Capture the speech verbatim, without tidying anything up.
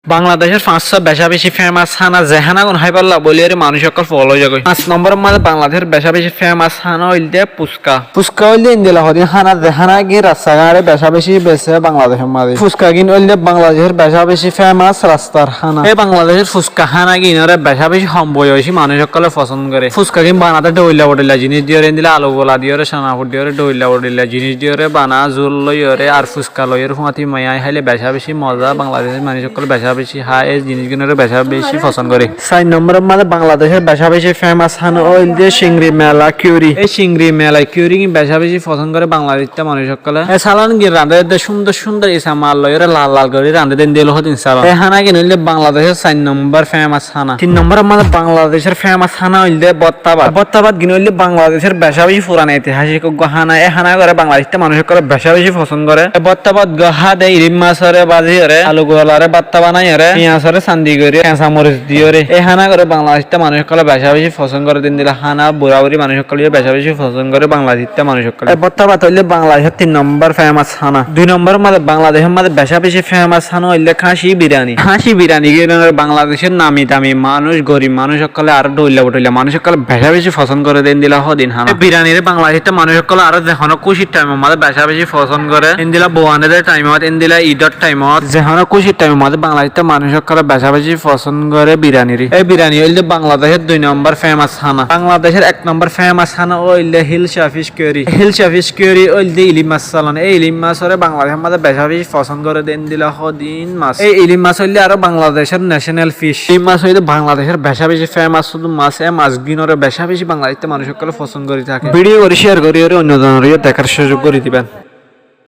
Bangladecór fañssúa becá-becí fémas hána, ze hánagun háibolla bóli ore manúic ókkol fogol ói zagói. Fañs nombóror mazé Bangladecór becá-becí fémas hána óilde fuska. Fuska óilde endilla hodin hána, ze hánagin rasta gañre becá-becí besé Bangladecór mazé. Fuskagin óilde Bangladecór becá-becí fémas rastar hána. E Bangladecór fuska hánaginoré becá-becí hom boiyoisí manúic ókkole fosón goré. Fuskagin banade dhoilla bodhoilla jinís diyóre, endilla alu gola diyóre, cana fut diyóre, dhoilla bodhoilla jinís diyóre bana, zul loiyóre, ar fuska loiyóre fúañti maiyai háile becá-becí moza, Bangladecór manúic ókkole becá-becí há, e jinís ginoré becá-becí fosón goré. Sair nombóror mazé Bangladecór becá-becí fémas hána óilde cingri mela kiuri. E cingri mela kiurigin becá-becí fosón goré Bangladecór manúic ókkole. E salangin randé de cúndor cúndor isa mal loiyóre lal lal gorí randé de endilla hodin salan. E hánagin óilde Bangladecór sair nombór fémas hána. Tin nombóror mazé Bangladecór fémas hána óilde bottabad. Bottabadgin óilde Bangladecór becá-becí furan itihásik uggúa hána. E hánagoré Bangladecór manúic ókkole becá-becí fosón goré. E bottabadgua háde ilim masóre baziyóre, alu golaré batta banaiyóre, fiyañsoré sandi gorí, keñsa moris diyóre. E hánagoré Bangladecór manúic ókkole becá-becí fosón goré de endilla hána, bura-buri manúic ókkole yó becá-becí fosón goré Bangladecór manúic ókkole. E bottabad óilde Bangladecór tin nombór fémas hána. Dui nombóror mazé Bangladecór mazé becá-becí fémas hána óilde káñci birani. Káñci birani ginoré Bangladecór nami dami manúic, gorib manúic ókkole, aró dhoilla bodhoilla manúic ókkole becá-becí fosón goré de endilla hodin hána. E biraniré Bangladecór manúic ókkole aró ze honó kúcir thaimor mazé becá-becí fosón goré. Endilla bou ane de thaimot, endilla idor thaimot, ze honó kúcir thaimor mazé Bangladecór manúic ókkole becá-becí fosón goré biraniré. E birani óilde Bangladecór dui nombór fémas hána. Bangladecór ek nombór fémas hána óilde hilsa fis kiuri. Hilsa fis kiuri óilde ilim mas salan. E ilim masóre Bangladecór mazé becá-becí fosón goré de endilla hodin mas. E ilim mas óilde aró Bangladecór necenal fis. Ilim mas óilde Bangladecór becá-becí fémas cúdu mas. E masginoré becá-becí Bangladecór manúic ókkole fosón gorí táke. Vidiyo gorí ciyar gorí ore oinno zonoré yó dekár cúzuk gorí diben.